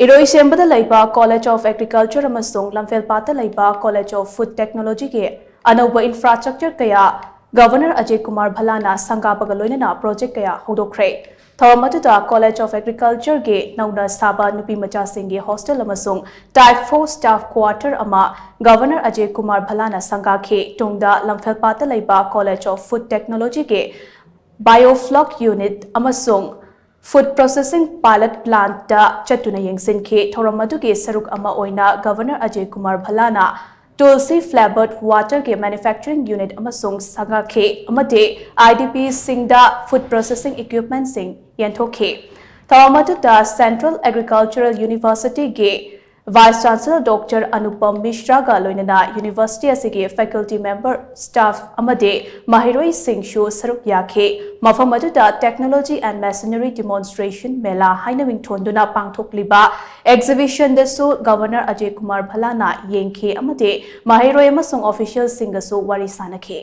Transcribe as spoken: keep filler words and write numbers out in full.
ꯏꯔꯣꯏꯁꯦꯝꯕꯗ ꯂꯩꯕ College of Agriculture ꯑꯃꯁꯨꯡ ꯂꯝꯐꯦꯜꯄꯥꯠꯇ ꯂꯩꯕ College of Food Technologyꯒꯤ ꯑꯅꯧꯕ infrastructure ꯀꯌꯥ Governor ꯑꯖꯌ ꯀꯨꯃꯥꯔ ꯚꯜꯂꯥꯅ ꯁꯪꯒꯥꯕꯒ ꯂꯣꯏꯅꯅ project ꯀꯌꯥ ꯍꯧꯗꯣꯛꯈ꯭ꯔꯦ꯫ ꯊꯧꯔꯝ ꯑꯗꯨꯗ College of Agricultureꯒꯤ ꯅꯧꯅ ꯁꯥꯕ ꯅꯨꯄꯤ ꯃꯆꯥꯁꯤꯡꯒꯤ hostel ꯑꯃꯁꯨꯡ Type four staff quarter ꯑꯃ Governor ꯑꯖꯌ ꯀꯨꯃꯥꯔ ꯚꯜꯂꯥꯅ ꯁꯪꯒꯥꯈꯤ꯫ ꯇꯨꯡꯗ ꯂꯝꯐꯦꯜꯄꯥꯠꯇ ꯂꯩꯕ College of Food Technologyꯒꯤ Biofloc Unit ꯑꯃꯁꯨꯡ Food Processing Pilot Plantꯇ ꯆꯠꯇꯨꯅ ꯌꯦꯡꯁꯤꯟꯈꯤ꯫ ꯊꯧꯔꯝ ꯑꯗꯨꯒꯤ ꯁꯔꯨꯛ ꯑꯃ ꯑꯣꯏꯅ Governor Ajay Kumar ꯚꯜꯂꯥꯅ Tulsi Flavored Waterꯒꯤ Manufacturing Unit ꯑꯃꯁꯨꯡ ꯁꯪꯒꯥꯈꯤ ꯑꯃꯗꯤ IDPꯁꯤꯡꯗ food processing equipmentꯁꯤꯡ ꯌꯦꯟꯊꯣꯛꯈꯤ꯫ ꯊꯧꯔꯝ ꯑꯗꯨꯗ Central Agricultural Universityꯒꯤ Vice Chancellor Doctor Anupam Mishraꯒ ꯂꯣꯏꯅꯅ university ꯑꯁꯤꯒꯤ faculty member, staff ꯑꯃꯗꯤ ꯃꯍꯩꯔꯣꯏꯁꯤꯡꯁꯨ ꯁꯔꯨꯛ ꯌꯥꯈꯤ꯫ ꯃꯐꯝ ꯑꯗꯨꯗ Technology and Machinery Demonstration Mela ꯍꯥꯏꯅ ꯃꯤꯡꯊꯣꯟꯗꯨꯅ ꯄꯥꯡꯊꯣꯛꯂꯤꯕ exhibitionꯗꯁꯨ Governor ꯑꯖꯌ ꯀꯨꯃꯥꯔ ꯚꯜꯂꯥꯅ ꯌꯦꯡꯈꯤ ꯑꯃꯗꯤ ꯃꯍꯩꯔꯣꯏ ꯑꯃꯁꯨꯡ officialꯁꯤꯡꯒꯁꯨ ꯋꯥꯔꯤ ꯁꯥꯅꯈꯤ꯫